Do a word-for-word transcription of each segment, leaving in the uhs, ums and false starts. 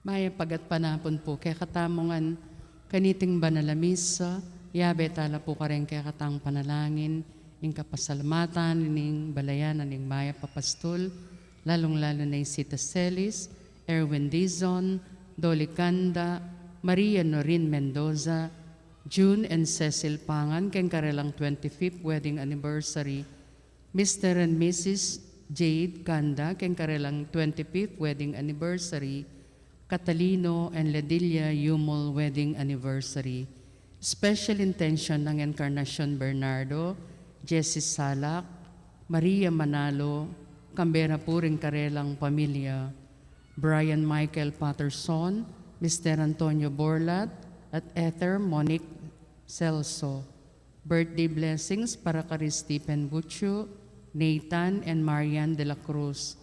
Mayap a gatpanapun pu kekatamu ngan kaniting banal a misa, yabe tala pu karing kekatang panalangin ing kapasalamatan ning balayan na ning Mayap a Pastul, lalung-lalu na i Sita Celis, Erwin Dizon, Dolly Canda, Maria Norin Mendoza, June and Cecil Pangan, keng karelang twenty-fifth wedding anniversary, Mister and Missus Jade Canda, keng karelang twenty-fifth wedding anniversary, Catalino and Ledilia Yumul wedding anniversary. Special intention ng Encarnacion Bernardo, Jessie Salak, Maria Manalo, kambe na pu ring karelang pamilya, Brian Michael Patterson, Mister Antonio Borlat, at Ether Monique Celso. Birthday blessings para kari Stephen Buchu, Nathan, and Marian de la Cruz.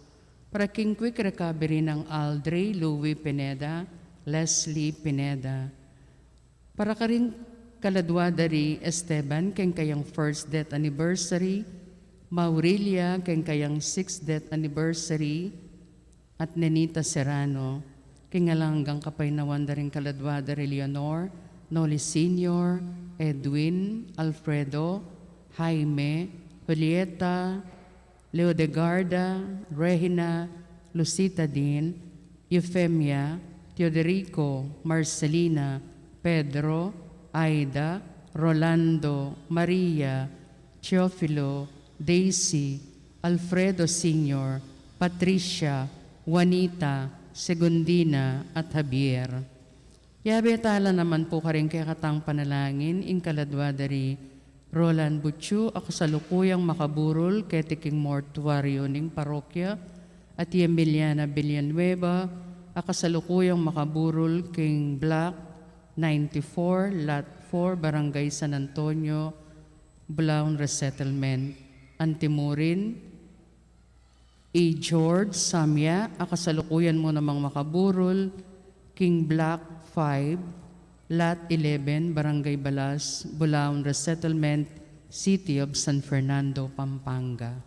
Para king quick recovery ng Aldrey Louis Pineda, Leslie Pineda. Para karing kaladwa da ri Esteban, keng kayang first death anniversary, Maurilia, keng kayang sixth death anniversary, at Nenita Serrano, keng alang anggang kapaynawan da ring kaladwa da ri Leonor, Noli Senior, Edwin, Alfredo, Jaime, Julieta, Leodegarda, Regina, Lucita Din, Eufemia, Teodorico, Marcelina, Pedro, Aida, Rolando, Maria, Teofilo, Daisy, Alfredo Senior, Patricia, Juanita, Segundina, at Javier. Yabe tala naman pu karing kekatang panalangin ing kaladwa da ri Roland Buchu, a kasalukuyang makaburul keti king mortuario ning parokya, at i Emiliana Villanueva, a kasalukuyang makaburul king Block ninety-four, Lot four, Barangay San Antonio, Bulaon Resettlement. Antimurin, i George Samya, a kasalukuyan mu namang makaburul king Block five, Lot eleven, Barangay Balas, Bulaon Resettlement, City of San Fernando, Pampanga.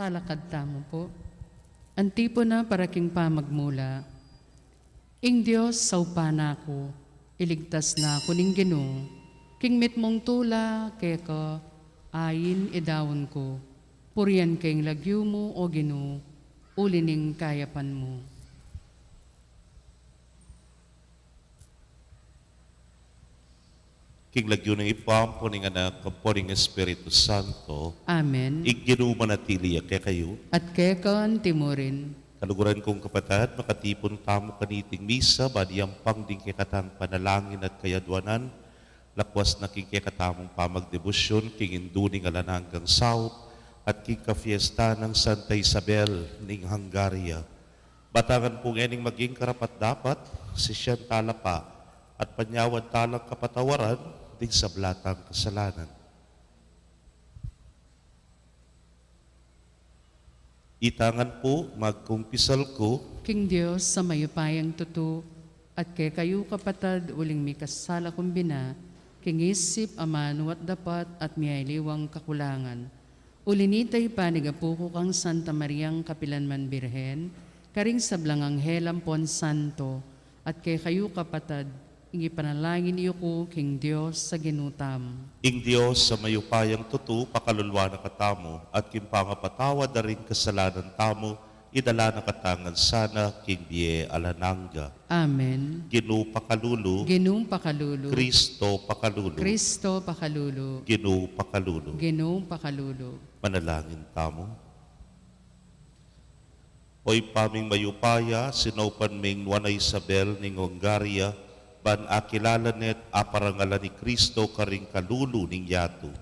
Talakad tamu pu. Antipona para king pamagmula. Ing Dios saupan na ku, iligtas na ku ning Ginu, king mitmung tula keka ain idaun ku, purian ke ing lagyu mu, o Ginu, uli ning kayapan mu. King lagyu ning Ibpa, ampo ning Anak, ampo ning Espiritu Santo. Amen. Ing Ginu manatili ya kekayu. At keka antimurin. Kaluguran kung kapatad, makatipun tamu kaniting misa, ban yampang ding kekatang panalangin at kayadwanan, lakwas na king kekatamung pamagdebosyon king Indu ning alang anggang saup, at king kafiesta nang Santa Isabel ning Hungaria. Batangan pu ngening maging karapat-dapat, sisian tala pa, at panyawad talang kapatawaran ding sabla tang kasalanan. Itangan pu, magkumpisal ku. King Dios a mayupayang tutu, at kekayu kapatad, uling mikasala kung bina, king isip, amanu at dapat, at miyaliwang kakulangan. Uli nita ipanigapu ku kang Santa Mariang kapilanman Birhen, karing sablang anghel ampon santo, at kekayu kapatad, ing ipanalangin yu ku king Dios a Ginu tamu. Ing Dios a mayupayang tutu, pakaluluan na katamu, at king pangapatawad da ring kasalanan tamu, idala na katamu ngan sana king bie alang angga. Amen. Ginu pakalulu. Ginu pakalulu. Kristo pakalulu. Kristo pakalulu. Ginu pakalulu. Ginu pakalulu. Manalangin tamu. O Ibpa ming mayupaya, sinaupan ming Nuan a Isabel ning Hungaria, ban akilala ne't aparangalan i Kristo karing kalulu ning yatu.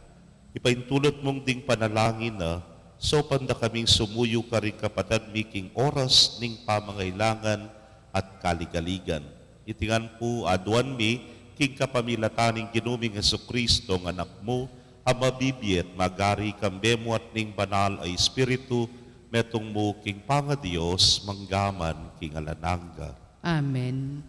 Ipaintulud mung ding panalangin na, saupan da kaming sumuyu karing kapatad mi king oras ning pamangailangan at kaligaligan. Iti ngan pu aduan mi king kapamilatan ning Ginu ming Jesucristo, nga Anak mu, a mabibie at magari kambe mu at ning Banal a Espiritu, metung mu king pangaDios, mangga man king alang angga. Amen.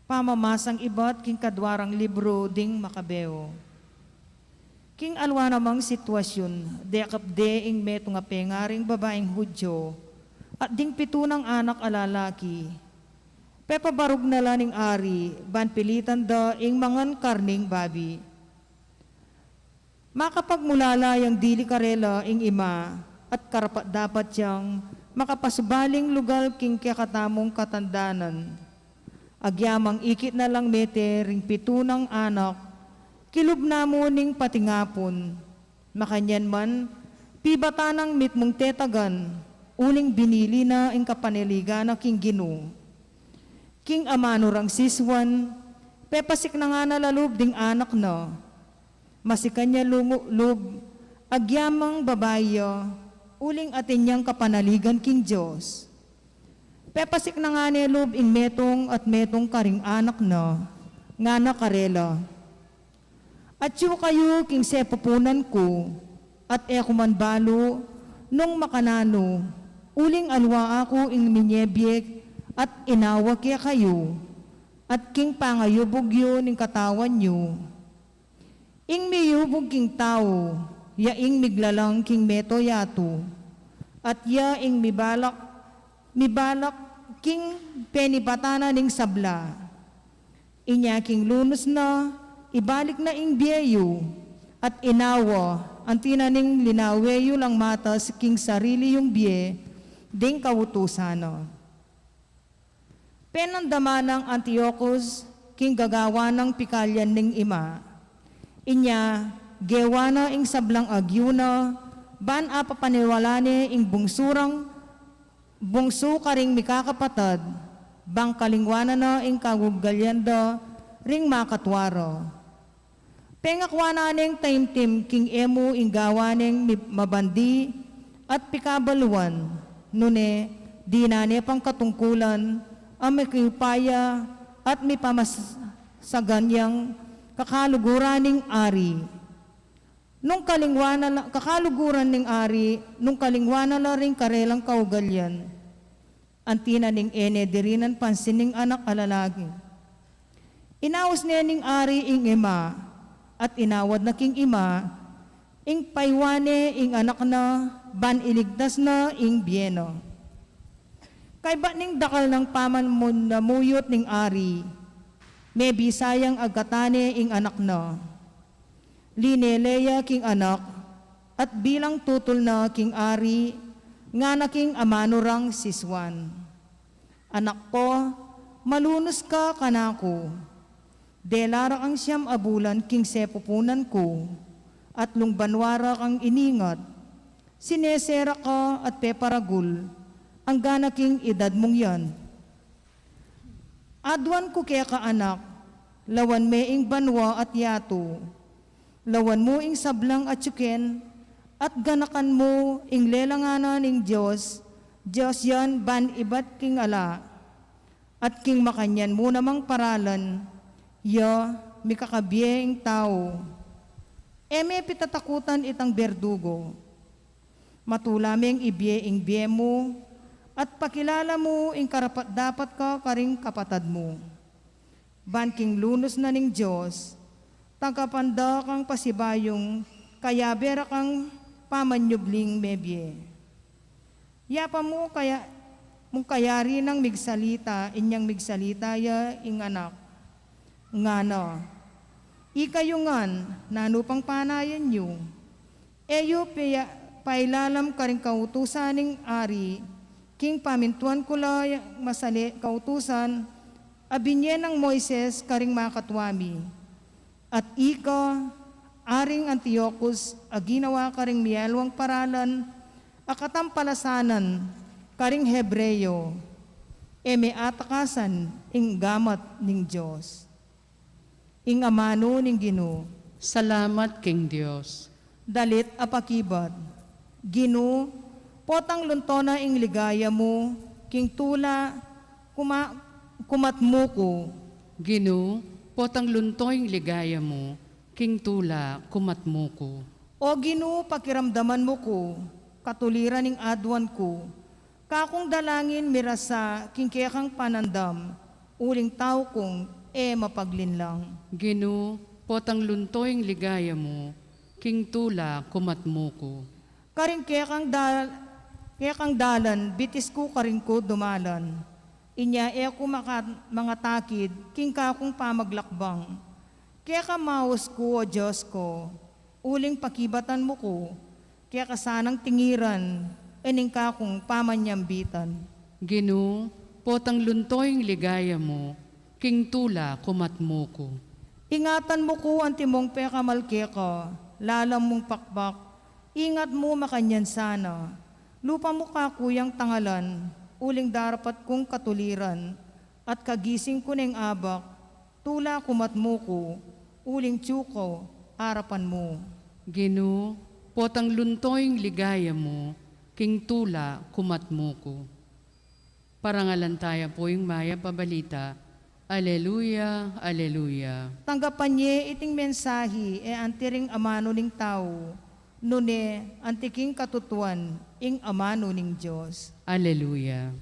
Pamamasang ibat king kadwa rang libru ding Makabeo. King aliwa namang sitwasyun, dekap de ing metung a pengaring babaing Hudyo, at ding pitu nang anak a lalaki. Pepabarug na la ning ari, ban pilitan da ing mangan karning babi. Makapagmulala yang dili karela ing ima, at karapat-dapat yang makapasubaling lugal king kekatamung katandanan. Agyamang ikit na lang mete ring pitu nang anak, kilub na mu ning patingapun. Makanyan man, pibatan nang mitmung tetagan, uling binili na ing kapanaligan na king Ginu. King amanu rang siswan, pepasik na ngana la lub ding anak na. Masikan ya lungu lub, agyamang babai ya, uling atin yang kapanaligan king Dios. Pepasik na ngana lub ing metung at metung karing anak na, ngana karela. Atyu kayu king sepupunan ku, at e ku man balu nung makananu, uling aliwa aku ing minyebie at inawa kekayu, at king pangayubug yu ning katawan yu. Ing miyubug king tau, ya ing miglalang king meto yatu, at ya ing mibalak, mibalak king penibatan na ning sabla. Inya king lunus na, ibalik na ing bie yu, at inawa, anti na ning linawe yu lang matas king sarili yung bie, ding kautusan na. Penandaman nang Antiochus king gagawan nang pikalyan ning ima. Inya, gewa na ing sablang agyu na, ban apapaniwala ne ing bungsu rang, bungsu karing mikakapatad, bang kalingwanan na ing kaugalian da ring makatwa ra. Pengakwa na neng taimtim king e mu ing gawa neng mi-, mabandi at pikabaluan, nune dinan ne pang katungkulan a mikiupaya at mipamasagan yang kakaluguran ning ari. Nung kalingwanan la, kakaluguran ning ari, nung kalingwanan la ring karelang kaugalian, Anti na ning e ne dirinan pansin ning anak a lalaki. Inaus ne ning ari ing ima, at inawad na king ima ing paywa ne ing anak na, ban iligtas na ing bie na. Kaybat ning dakal nang pamanamuyut ning ari, mebisa yang agkatan ne ing anak na. Linele ya king anak, at bilang tutul na king ari, ngana king amanu rang sisuan, "Anak ku, malunus ka kanaku. Dela ra kang siam a bulan king sepupunan ku, at lungbanwa ra kang iningat. Sinese ra ka at peparagul, anggana king edad mung yan. Aduan ku keka, anak, lawan me ing banua at yatu. Lawan mu ing sablang atiu ken, at ganakan mu ing lelangan na ning Dios, Dios yan ban ibat king ala. At king makanyan mu namang paralan, ya mikakabie ing tau. E me pitatakutan itang berdugo. Matula meng ibie ing bie mu, at pakilala mu ing karapat-dapat ka karing kapatad mu. Ban king lunus na ning Dios, tagapan da kang pasibayung kayabe ra kang pamanyubling mebie." Yapa mu kaya, mung kayari nang migsalita, inyang migsalita ya ing anak, ngana, "Ikayu ngan, nanu pang panayan yu? E yu pia-, pailalam karing kautusan ning ari, king pamintuan ku la yang masali kautusan a binie nang Moises karing makatua mi. At ika, Aring Antiokus, a ginawa karing mialuang paralan a katampalasanan karing Hebreo, e me atakasan ing gamat ning Dios." Ing amanu ning Ginu. Salamat king Dios. Dalit a pakibat. Ginu, potang lunto na ing ligaya mu king tula kuma-, kumat mu ku. Ginu, potang lunto ing ligaya mu king tula kumat mu ku. O Ginu, pakiramdaman mu ku, katuliran ning aduan ku. Kakung dalangin mirasa king kekang panandam, uling tau kung e mapaglinlang. Ginu, potang lunto ing ligaya mu king tula kumat mu ku. Karing kekang dal-, kekang dalan bitis ku karin ku dumalan. Inya e ku maka-, mangatakid king kakung pamaglakbang. Keka maus ku, O Dios ku, uling pakibatan mu ku, keka sanang tingiran ing kakung pamanyambitan. Ginu, potang lunto ing ligaya mu king tula kumat mu ku. Ingatan mu ku antimong pekamal keka, lalam mung pakpak, ingat mu makanyan sana. Lupa mu kaku yang tangalan, uling darapat kung katuliran, at kagising ku neng abak, tula kumat mu ku, uling tiuko arapan mu. Ginu, potang lunto ing ligaya mu king tula kumat mu ku. Parangalan taya pu ing mayap a balita. Aleluya, aleluya. Tanggapan ye iting mensahi, e anti ring amanu ning tau, nune anti king katutuan ing amanu ning Dios. Aleluya.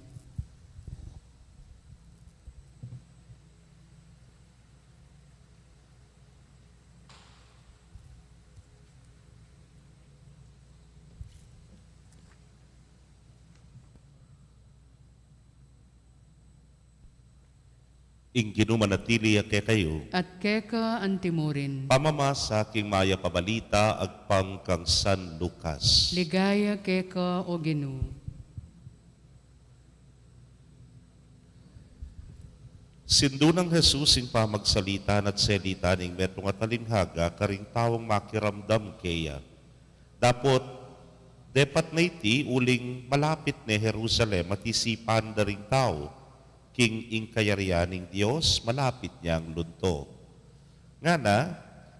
Ing Ginu manatili ya kekayu. At keka antimurin. Pamamasa king mayap a balita agpang kang San Lucas. Ligaya keka, O Ginu. Sindu nang Jesus ing pamagsalita na at selita ning metung a talinghaga karing taung makiramdam keya. Dapot, depat na iti uling malapit ne Jerusalem at isipan da ring tau, king ing kayarian ning Dios malapit neng lunto. Ngana,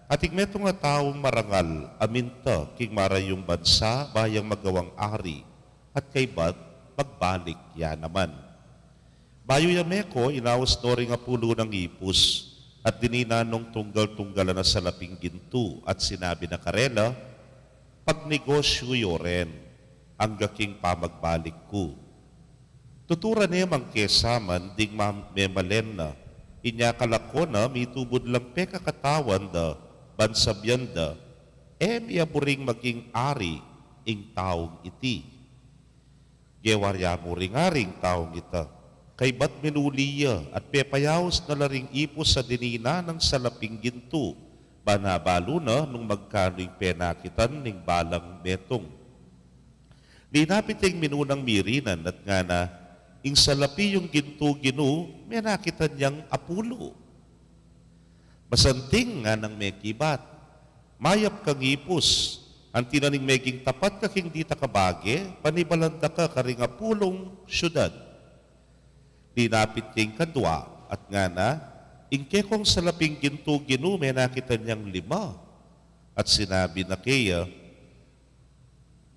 ating metung a taung marangal a minta king marayung bansa, ba yang magawang ari, at kaybat magbalik ya naman. Bayu ya meko, inaus no ring apulu nang ipus, at dininan nong tunggal-tunggalan a salaping gintu, at sinabi na karela, "Pagnegosyu yu ren, angga king pamagbalik ku." Tuturan ne mang kesaman ding ma-, memalen na. Inya kalako na, mitubud lang pekakatawan da, ban sabian da, e mi aburing maging ari ing taung iti. Gewa ya mu ring ari ing taung ita. Kaybat minuli ya, at pepayaus na la ring ipus a dinina nang salaping gintu, ban abalu na nung magkanu ing penakitan ning balang metung. Linapit ya ing minunang mirinan at ngana, ing salapi yung gintu, Ginu, menakitan yang apulu. Masanting, nganang mekibat. Mayap kang ipus. Anti na ning meging tapat ka king ditak a bage, panibalan da ka karing apulung syudad. Linapit ya ing kadwa at ngana, ing kekong salaping gintu, Ginu, menakitan yang lima. At sinabi na keya,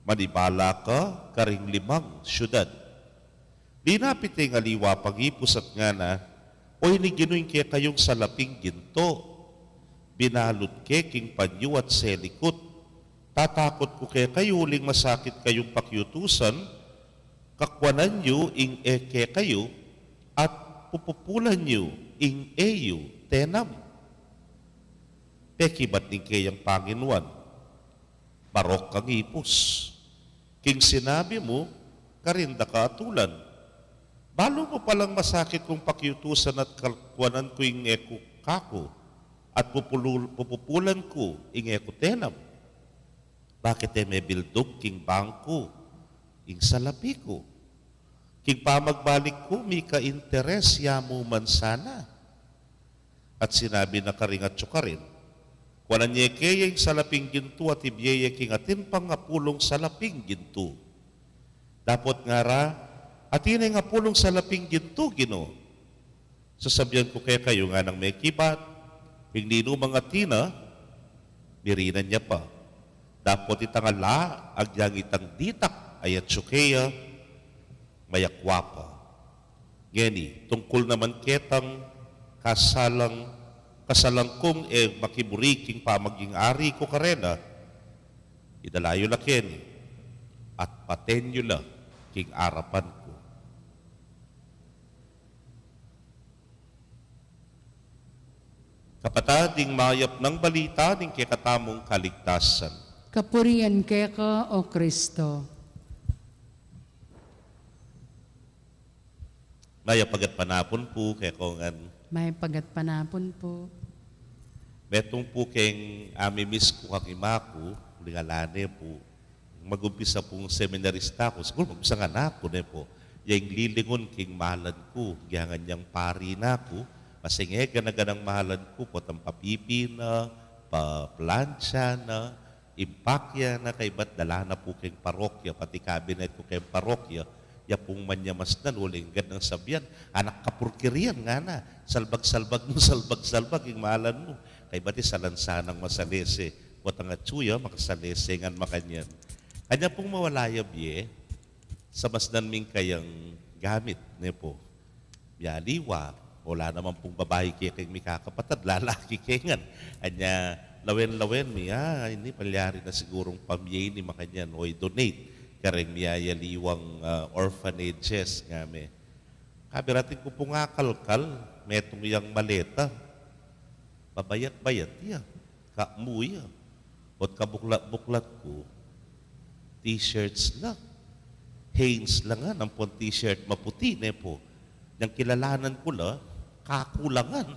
manibala ka karing limang syudad. Linapit ya ing aliwa pang ipus at ngana, Oyni, Ginu, ing kekayung salaping gintu, binalut ke king panyu at selikut. Tatakut ku kekayu uling masakit kayung pakiutusan, kakuanan yu ing e kekayu, at pupupulan yu ing e yu tenam. Pekibat ning keyang panginuan, Marok kang ipus. King sinabi mu, karin da ka atulan. Balu mu palang masakit kung pakiutusan at kakuanan ku ing e ku kaku, at pupulu-, pupupulan ku ing e ku tenam. Bakit e mebildug king bangku ing salapi ku? King pamagbalik ku, mika interes ya mu man sana. At sinabi na karing atyu karin, Kuanan ye keya ing salaping gintu at ibie ye king atin pang apulung salaping gintu. Dapot ngara, Atin na ing apulung salaping gintu, Ginu. Sasabian ku kekayu, nganang mekibat, ing ninumang atin na, mirinan ya pa. Dapot itang ala, agyang itang ditak a atyu keya, mayakwa pa. Ngeni, tungkul naman ketang kasalang, kasalang kung e makiburi king pamaging ari ku karela, idala yu la keni, at paten yu la king arapan ku. Kapatad, ing mayap nang balita ning kekatamung kaligtasan. Kapurian keka, O Kristo. Mayap a gatpanapun pu kekongan. Mayap a gatpanapun pu. Metung pu keng amimiss ku kang ima ku, uling ala ne pu. Magumpisa pung seminarista ku, siguru magumpisa ngan aku ne pu. Ya ing lilingun king malan ku, ing ngan yang pari na ku, kasi e gana-ganang malan ku, potang papipi na, paplantsa na, impakya na, kaybat dala na pu keng parokya, pati kabinet ku keng parokya, ya pung manyamasnan, uling gad nang sabian, anak kapurkirian ngana, salbag-salbag mu, salbag-salbag ing malan mu. Kaybat isalan sanang masalese, potang atyu ya, makasalese ngan makanyan. Anya pung mawala ya bie, samasnan ming kayang gamit, ne pu. Mialiwa, ala naman pung babai kekeng mikakapatad, lalaki ke ngan. Anya, lawen-lawen mi, ah, ini malyari na sigurung pamye ini makanyan, o i-donate kareng miyayaliwang, ah, orphanages, ngame. Kabirating ku pung akalkal, metung yang maleta. Babayat-bayat ya. Kamu ya. Ot kabuklat-buklat ku, t-shirts la. Hanes la ngan, ampong t-shirt maputi, ne pu. Yang kilalanan ku la, kaku la ngan.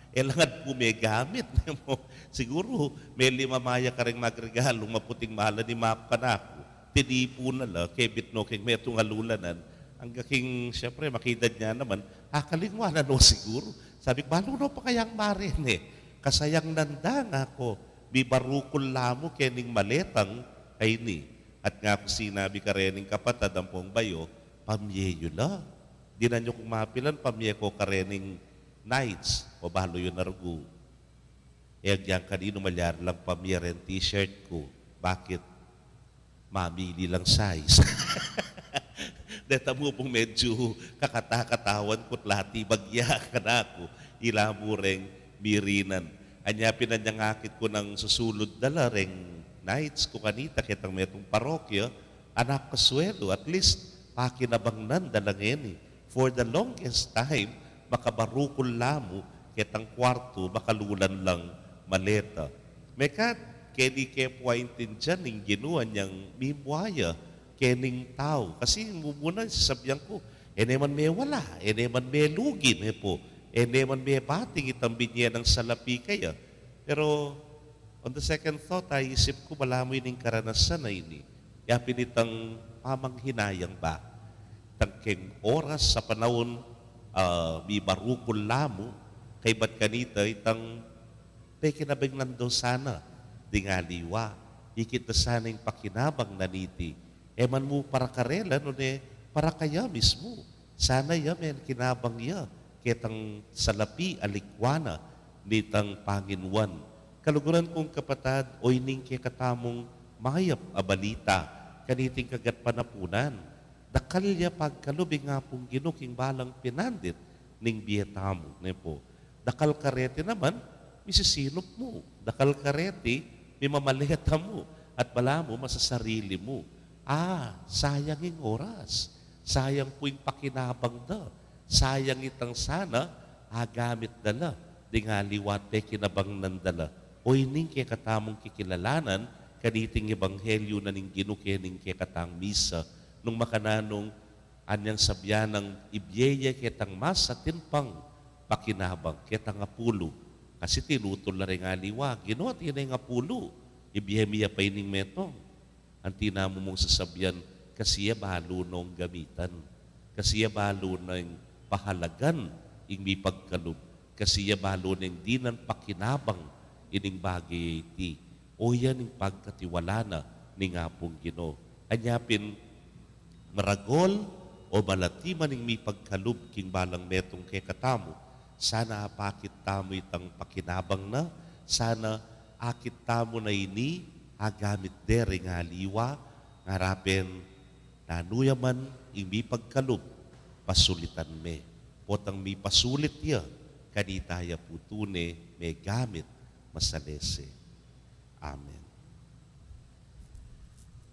E la ngan pu megamit, ne pu. Siguru, melimamaya kareng magregalu, maputing malan, imap kanaku. Tinipu na la, kebit no keng metung a lulanan. Angga king, siyempre, makidad nya naman, akalingwa na no siguru. Sabi ku, balu no pa kayang marene. Kasayang nanda, ngaku, mibarukul la mu kening maletang, ay ni. At ngaku sinabi karening kapatad ampong bayo, pamye yu la. Dinan yu kung mapilan, pamye ko karening Knights, o balu yu na rugu. E agyang kaninu malyari lang pamye reng t-shirt ku. Bakit? Mamili lang size. Deta mu pung medyu kakata-katawan ku't lati bagya kanaku, ila mu reng mirinan. Anya pinanyangakit ku nang susulud da la reng Knights ku kanita ketang metung parokya, anak kasuelu, at least, pakinabangnan da la ngeni. for the longest time, makabarukul la mu ketang kuartu, makalulan lang maleta. Mekad, keni ke pu aintindian ning Ginu anyang mimua ya kening tau. Kasi mumuna, sasabian ku, e ne man mewala, e ne man melugi, ne pu, e ne man mebating itang binye nang salapi kaya. Pero, on the second thought, aisip ku, balamu ining karanasan a ini, yapin itang pamanghinayang ba, itang keng oras a panaun, ah, mibarukul la mu, kaybat kanita, itang pekinabang na nda sana ding aliwa, ikit na sana ing pakinabang na niti, e man mu para karela, nune para kaya mismu. Sana ya mekinabang ya ketang salapi a likwa na nitang panginuan. Kaluguran kung kapatad, o ining kekatamung mayap a balita kaniting kagatpanapunan, dakal ya pagkalub ing Apung Ginu king balang pinandit ning bie tamu, ne pu. Dakal kareti naman, misisinup mu. Dakal kareti, mimamaleta mu. At balamu, masasarili mu, a, sayang ing oras. Sayang pu ing pakinabang da. Sayang itang sana agamit da la ding aliwa at pekinabang na nda la. O ining kekatamung kikilalanan kaniting ebanghelyu na ning Ginu kening kekatang misa, nung makananung anyang sabian nang ibie ya ketang masatin pang pakinabang ketang apulu. Kasi tinutul la ring aliwa, Ginu, atin ing apulu, ibie mi ya pa ining metung. Anti na mu mung sasabian, kasi ya balu nong gamitan, kasi ya balu nong pahalagan ing mipagkalub, kasi ya balu nong dinan pakinabang ining bage iti. O yan ing pagkatiwala na ning Apung Ginu. Anya pin, maragul o malati man ing mipagkalub king balang metung kekatamu, sana apakit tamu itang pakinabang na, sana akit tamu na ini agamit de ring aliwa, ngara pin, nanu ya man ing mipagkalub, pasulitan me. Potang mipasulit ya, kanita ya pu tune megamit masalese. Amen.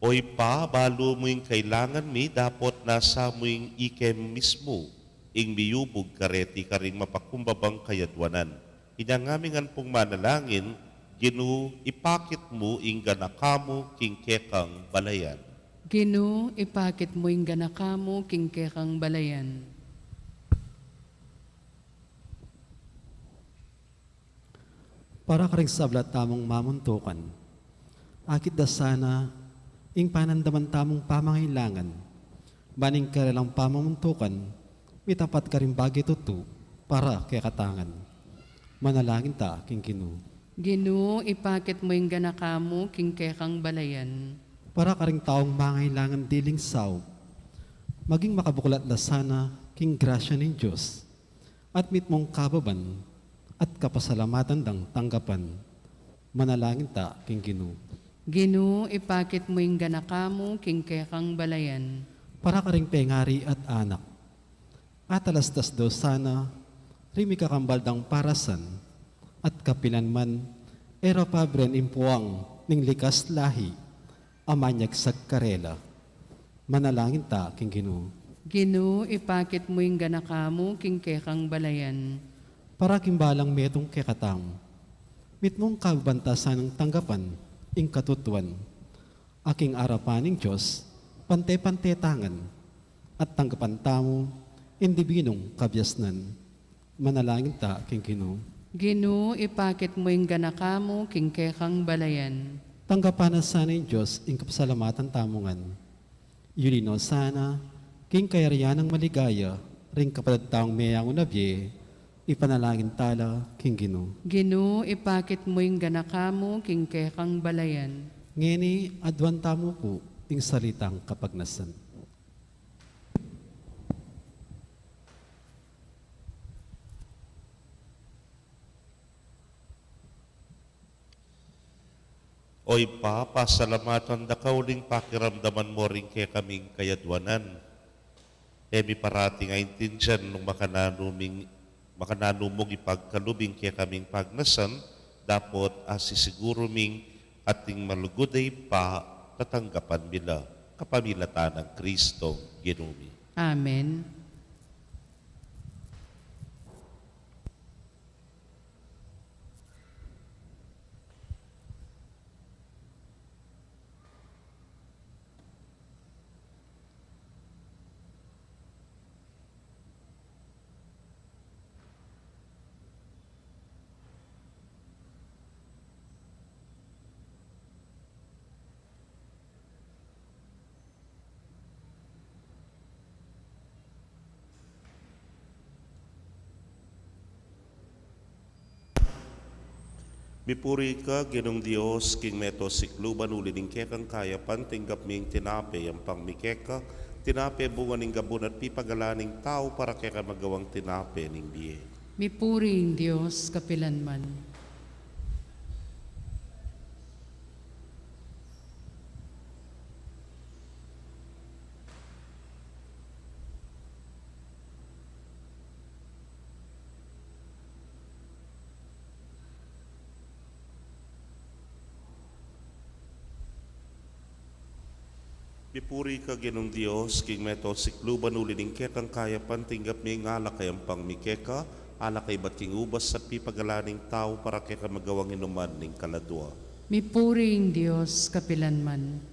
O Ibpa, balu mu ing kailangan mi, dapot nasa mu ing ike mismu ing miyubug kareti karing mapakumbabang kayadwanan. Inya ngaming ampo manalangin, Ginu, ipakit mu ing ganaka mu king kekang balayan. Ginu, ipakit mu ing ganaka mu king kekang balayan. Para karing sabla tamung mamuntukan, akit da sana ing panandaman tamung pamangailangan, ban ing karelang pamamuntukan mitapat karing bage tutu para kekatang ngan. Manalangin ta king Ginu. Ginu, ipakit mu ing ganaka mu king kekang balayan. Para karing taung mangailangan diling saup, maging makabuklat la sana king grasya ning Dios at mitmung kababan at kapasalamatan dang tanggapan. Manalangin ta king Ginu. Ginu, ipakit mu ing ganaka mu king kekang balayan. Para karing pengari at anak, atalastas da sana ring mikakambal dang parasan at kapilan man e ra pabren ing puang ning likas lahi a manyagsag karela. Manalangin ta king Ginu. Ginu, ipakit mu ing ganaka mu king kekang balayan. Para king balang metung kekatang, mitmung kababan ta sanang tanggapan ing katutuan a king arapan ning Dios pante-pante tang ngan, at tanggapan tamu ing dibinung kabiasnan. Manalangin ta king Ginu. Ginu, ipakit mu ing ganaka mu king kekang balayan. Tanggapan na sana ning Dios ing kapasalamatan tamu ngan. Yuli no sana king kayarian nang maligaya ring kapatad tang meyangu na bie, ipanalangin ta la king Ginu. Ginu, ipakit mu ing ganaka mu king kekang balayan. Ngeni, aduan tamu pu ing salitang kapagnasan. O Ibpa, pasalamatan da ka uling pakiramdaman mu ring kekaming kayadwanan. E mi parating aintindian nung makananu ming, makananu mung ipagkalub ing kekaming pagnasan, dapot asisiguru ming ating malugud a Ibpa, tatanggapan mi la kapamilatan nang Kristong Ginu mi. Amen. Mipuri ka, Ginung Dios, king meto sikluban, uli ning kekang kayapan tinggap mi ing tinape, yampang mi keka, tinape bunga ning gabun at pipagalan ning tau para keka magawang tinape ning bie. Mipuri ing Dios kapilanman. Mipuri ka, Ginung Dios, king meto sikluban, uli ning kekang kayapan tinggap mi ing alak a yampang mi keka, alak a ibat king ubas at pipagalan ning tau para keka magawang inuman ning kaladua. Mipuri ing Dios kapilanman.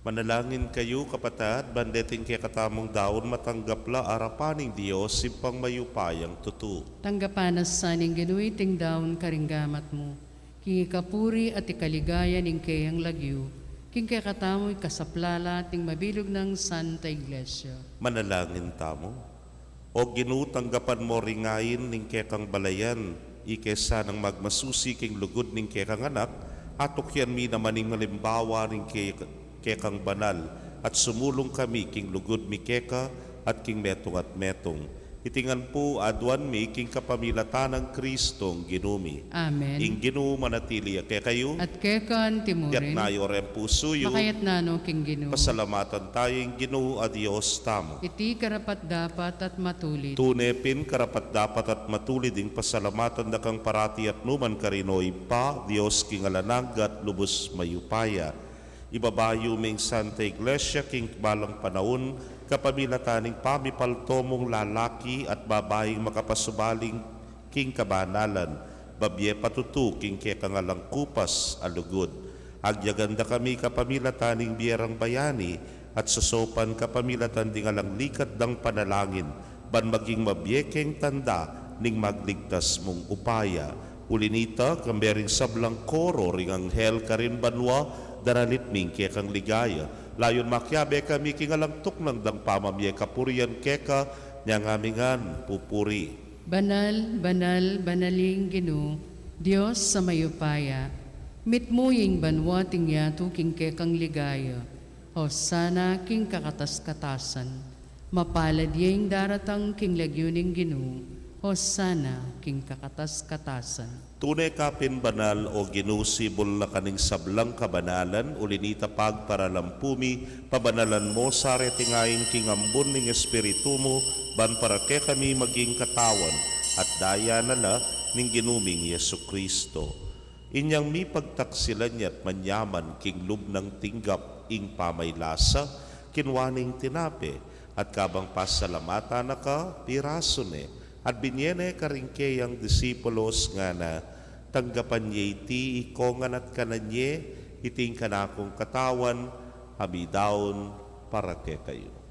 Manalangin kayu, kapatad, ban deting kekatamung daun matanggap la arapan ning Dios, Ibpang mayupayang tutu. Tanggapan na sa ning Ginu iting daun karing gamat mu, king ikapuri at ikaligaya ning keyang lagyu, king kekatamung ikasaplala at ning mabilug nang Santa Iglesia. Manalangin tamu. O Ginu, tanggapan mo ring ain ning kekang balayan, ike sanang magmasusi king lugud ning kekang anak, atukyan mi naman ing alimbawa ning ke-, kekang banal, at sumulung kami king lugud mi keka at king metung at metung. Iti ngan pu aduan mi king kapamilatan nang Kristong Ginu mi. Amen. Ing Ginu manatili ya kekayu. At keka anti mu rin. Itas yu reng pusu yu. Makaitas no king Ginu. Pasalamatan tamu ing Ginu a Dios tamu. Iti karapat-dapat at matulid. Tune pin karapat-dapat at matulid ing pasalamatan da kang parati at nu man karin, O Ibpa, Dios king alang angga at lubus mayupaya. Ibaba yu ming Santa Iglesia king balang panaun, kapamilatan ning pamipalto mung lalaki at babaing makapasubali king kabanalan, babie patutu king kekang alang kupas a lugud. Agyagan da kami kapamilatan ning bie rang bayani at sasaupan kapamilatan ding alang likat dang panalangin, ban maging mabie keng tanda ning magligtas mung upaya. Uli nita, kambe ring sablang koro ring anghel karin banua, daralit mi ing kekang ligaya. Layun makiabe kami king alang tuknang dang pamamie kapurian keka, nyang ami ngan pupuri. Banal, banal, banal ing Ginu, Dios a mayupaya. Mitmu ing banua at ing yatu king kekang ligaya. Hosana king kakatas-katasan. Mapalad ya ing daratang king lagyu ning Ginu. Hosana king kakatas-katasan. Tune ka pin banal, O Ginu, sibul na ka ning sablang kabanalan, uli nita pagparalampu mi, pabanalan mo sa reting ain king ambun ning Espiritu mu, ban para kekami maging katawan at daya na la ning Ginu ming Jesucristo. Inyang mipagtaksilan ya at manyaman king lub nang tinggap ing pamaylasa, kinua ne ing tinape, at kabang pasalamatan na ka, pirasu ne, at binie ne karing keyang disipulos, ngana, tanggapan ye iti ikongan at kanan ye, iti ing kanakung katawan, a midaun para kekayu.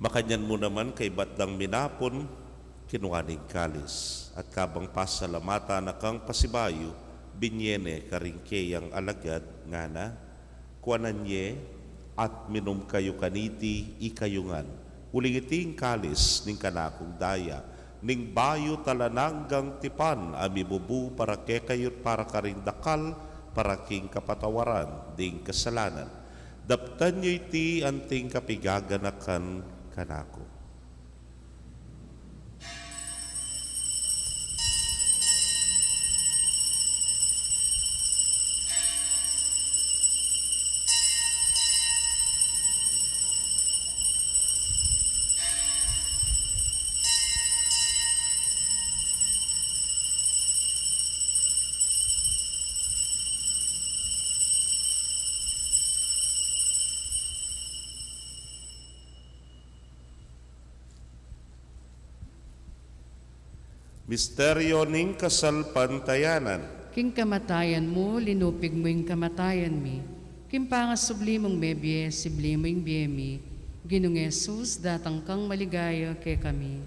Makanyan mu naman kaybat dang minapun, kinua ne ing kalis, at kabang pasalamatan na kang pasibayu, binie ne karing keyang alagad, ngana, kuanan ye, at minum kayu kaniti, ikayu ngan. Uling iti ing kalis ning kanakung daya, ning bayu at alang anggang tipan, a mibubu para kekayu at para karing dakal, para king kapatawaran ding kasalanan. Daptan yu iti anting kapigaganakan kanaku. Misteryo ning kasalpantayanan. King kamatayan mu, linupig mu ing kamatayan mi. King pangasubli mung mebie, sibli mu ing bie mi. Ginung Jesus, datang kang maligaya kekami.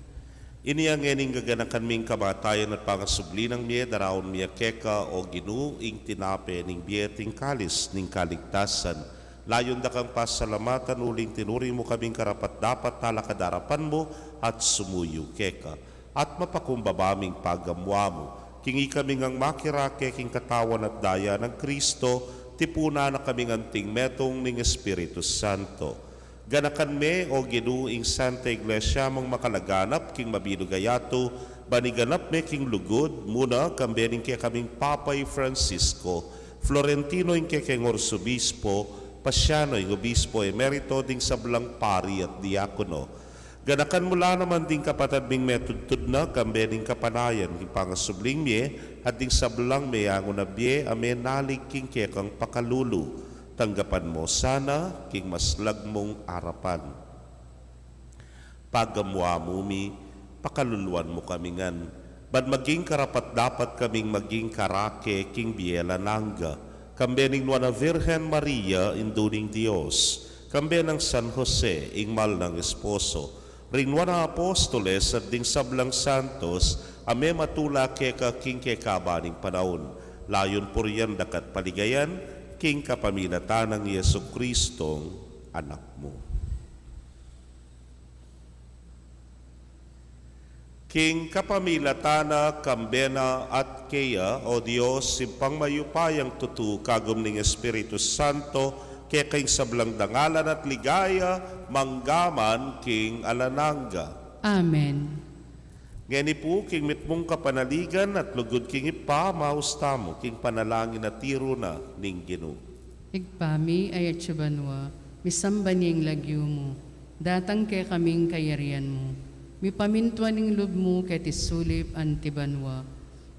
Inya ngening gaganakan mi ing kamatayan at pangasubli nang mie, daraun mi keka, o Ginu, ing tinape ning bie at ing kalis ning kaligtasan. Layun da kang pasalamatan uling tinuring mu kaming karapat-dapat talakad arapan mu at sumuyu keka. At mapakumbaba ming pagamuan mu, king ikami ngang makirake king katawan at daya nang Kristo, tipunan na kaming anting metung ning Espiritu Santo. Ganakan me, o Ginu, ing Santa Iglesia mung makalaganap king mabilug a yatu, ban iganap me king lugud, muna kambe ning kekaming Papa i Francisco, Florentino ing kekeng Arsobispo, Pasiano ing Obispo Emerito, ding sablang pari at diakono. Ganakan mu la naman ding kapatad ming metudtud na, kambe ning kapanayan king pangasubling mie, at ding sablang meyangu na bie a menalig king kekang pakalulu. Tanggapan mu sana king maslag mung arapan. Pagamuan mu mi, pakaluluan mu kami ngan, ban maging karapat-dapat kaming maging karake king bie alang angga, kambe ning Nuan a Virgen Maria, Indu ning Dios, kambe nang San Jose, ing mal nang esposo, ring Nuan a Apostoles, at ding sablang santos a mematula keka king kekaban ning panaun, layun purian da ka at paligayan, king kapamilatan nang Jesucristong Anak mu. King kapamilatan na, kambe na, at keya, o Dios, Ibpang mayupayang tutu, kagum ning Espiritu Santo, keka ing sablang dangalan at ligaya, mangga man king alang angga. Amen. Ngeni pu, king mitmung kapanaligan at lugud king Ibpa, maus tamu king panalangin a tiru na ning Ginu. Ibpa mi, atsu ka banua, misamban ya ing lagyu mu, datang kekami ing kayarian mu, mipamintuan ing lub mu keti sulip anti banua.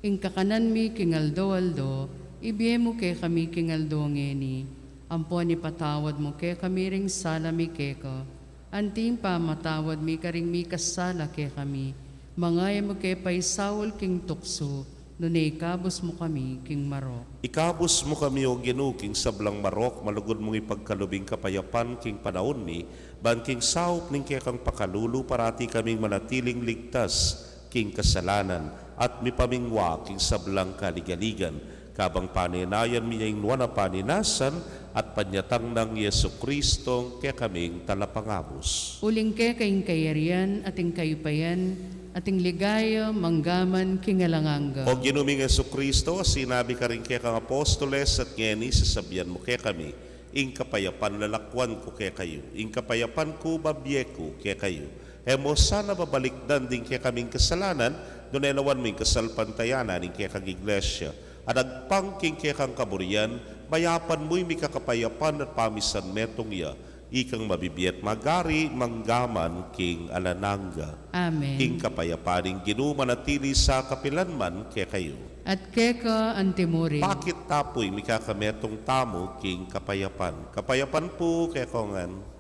Ing kakanan mi king aldo-aldo, ibie mu kekami king aldo ngeni, ampon ipatawad mu kekami ring sala mi keka, anti ing pamamatawad mi karing mikasala kekami. Manga e mu ke paisaul king tuksu, nune ikabus mu kami king marok. Ikabus mu kami, o Ginu, king sablang marok, malugud mung ipagkalub ing kapayapan king panaun mi, ban king saup ning kekang pakalulu parati kaming manatiling ligtas king kasalanan at mipamingwa king sablang kaligaligan, kabang panenayan mi ya ing nuan a panenasan at panyatang nang Jesucristong kekaming Talapangabus. Uling keka ing kayarian, at ing kayupayan, at ing ligaya, mangga man king alang angga. O Ginu ming Jesucristo, a sinabi karing kekang apostoles, at ngeni sasabian mu kekami, ing kapayapan lalakwan ku kekayu, ing kapayapan ku babie ku kekayu. E mu sana babalikdan ding kekaming kasalanan, nune lawan mu ing kasalpantayanan ning kekang Iglesia, a agpang king kekang kaburian, mayapan mu ing mikakapayapan at pamisan metung ya, ikang mabibie at magari, mangga man king alang angga. Amen. Ing kapayapan ning Ginu manatili sa kapilan man kekayu. At keka anti murin. Pakit ta pu ing mikakametung tamu king kapayapan. Kapayapan pu kekongan.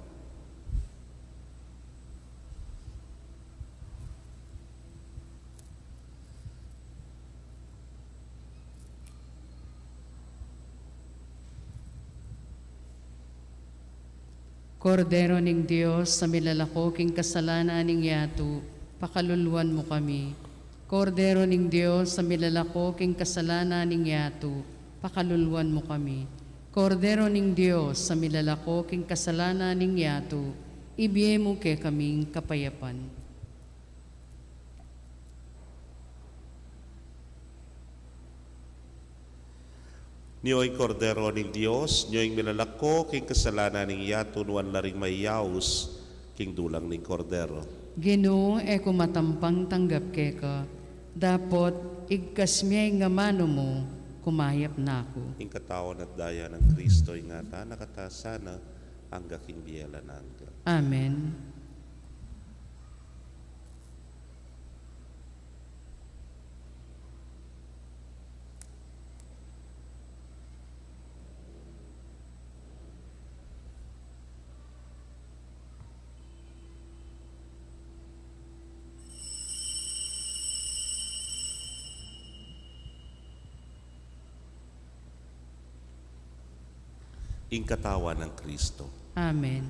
Kordero ning Dios, a milalako king kasalanan ning yatu, pakaluluan mu kami. Kordero ning Dios, a milalako king kasalanan ning yatu, pakaluluan mu kami. Kordero ning Dios, a milalako king kasalanan ning yatu, ibie mu kekaming kapayapan. Nyo ing Kordero ning Dios, nyo ing milalako king kasalanan ning yatu, nuan la ring mayaus king dulang ning Kordero. Ginu, e ku matampang tanggap keka, dapot igkas mu ya ing amanu mu, kumayap na ku. Ing katawan at daya nang Kristo ingatan na kata sana angga king bie alang angga. Amen. Ing katawan nang Kristo. Amen.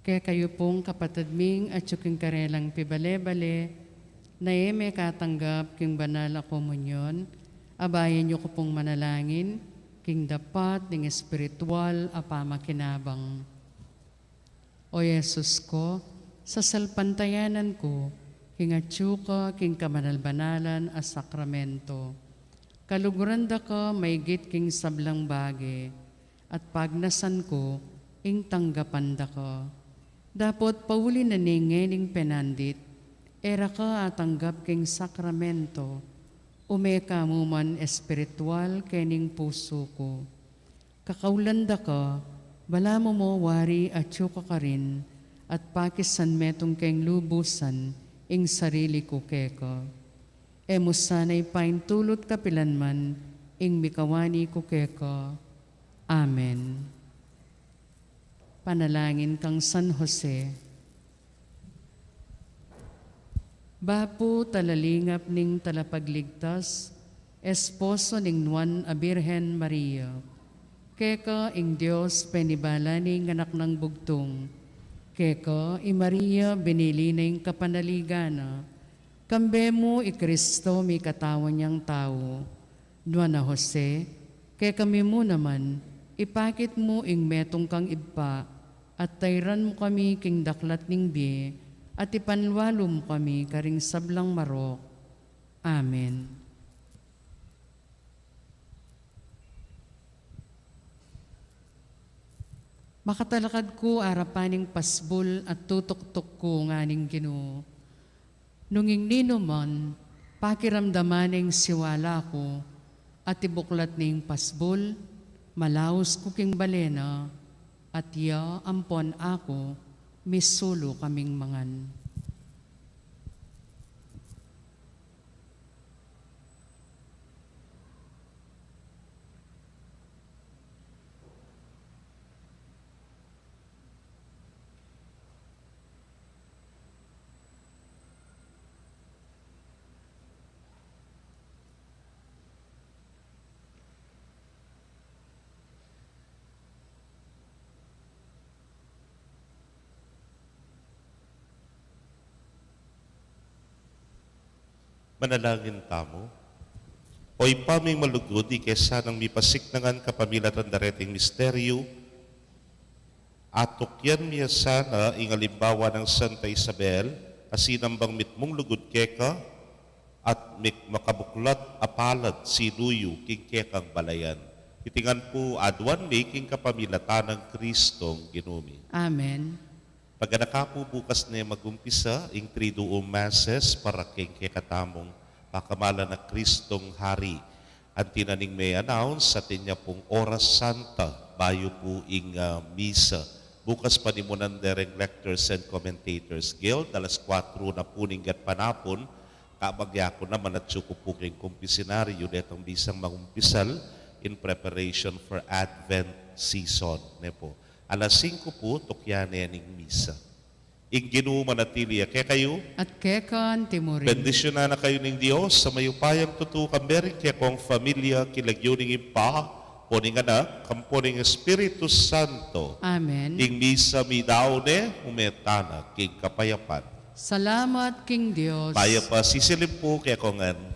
Kekayu pung kapatad ming atyu king karelang pibale-bale, na e mekatanggap king banal a komunyon, abayan yu ku pung manalangin king dapat ning espiritual a pamakinabang. O Jesus ku, sasalpantayanan ku king atyu ka king kabanal-banalan a sakramento. Kaluguran da ka maigit king sablang bage, at pagnasan ku ing tanggapan da ka. Dapot pauli na ning ngening penandit, e ra ka atanggap king sakramento, ume ka mu man espiritual kening pusu ku. Kakaulan da ka, balamu mo wari atyu ka karin, at pakisan metung keng lubusan ing sarili ku keka. E mu sana ipaintulut kapilan man ing mikawani ku keka. Amen. Panalangin kang San Jose. Bapu talalingap ning Talapagligtas, esposo ning Nuan a Birhen Maria. Keka ing Dios penibala ning anak nang bugtung. Keka i Maria binili na ing kapanaligan na. Kambe mu i Kristo mikatawan yang tau. Nuan a Jose, kekami mu naman, ipakit mu ing metung kang ibpa, at tairan mu kami king daklat ning bie, at ipanlualu mu kami karing sablang marok. Amen. Makatalakad ku arapan ning pasbul at tutuktuk ku nganing Ginu. Nung ing ninuman, pakiramdaman ing siwala ku, at ibuklat ning pasbul, malaus ku king bale na, at ya ampon aku, misulu kaming mangan. Manalangin tamu. O Ibpa ming malugud, ika sanang mipasiknangan kapamilatan dareting misteryu, atukyan mi sana ing alimbawa nang Santa Isabel, a sinambang mitmung lugud keka, at mik-, makabuklat a palad sinuyu king kekang balayan. Iti ngan pu aduan mi king kapamilatan nang Kristong Ginu mi. Amen. Paganaka pu bukas ne magumpisa ing Triduum Masses para king kekatamung pakamalan a Kristong Hari. Anti na ning me-announce, atin ya pung Oras Santa, bayu pu ing, ah, misa. Bukas panimunan de reng Lectors and Commentators Guild, alas kuatro na pu ning gatpanapun, kabagya ku naman atyu ku pu king kumpisinaryu, detang bisang mangumpisal in preparation for Advent season, ne pu. Alas singko pu, tukyan ne ning misa. Ing Ginu manatili ya kekayu. At keka anti mu rin. Bendisyunan na kayu ning Dios a mayupayang tutu, kambe ring kekong familia, king lagyu ning Ibpa, ampo ning Anak, ampo ning Espiritu Santo. Amen. Ing misa meyari ne, ume tana king kapayapan. Salamat king Dios. Mayap a sisilip pu kekongan.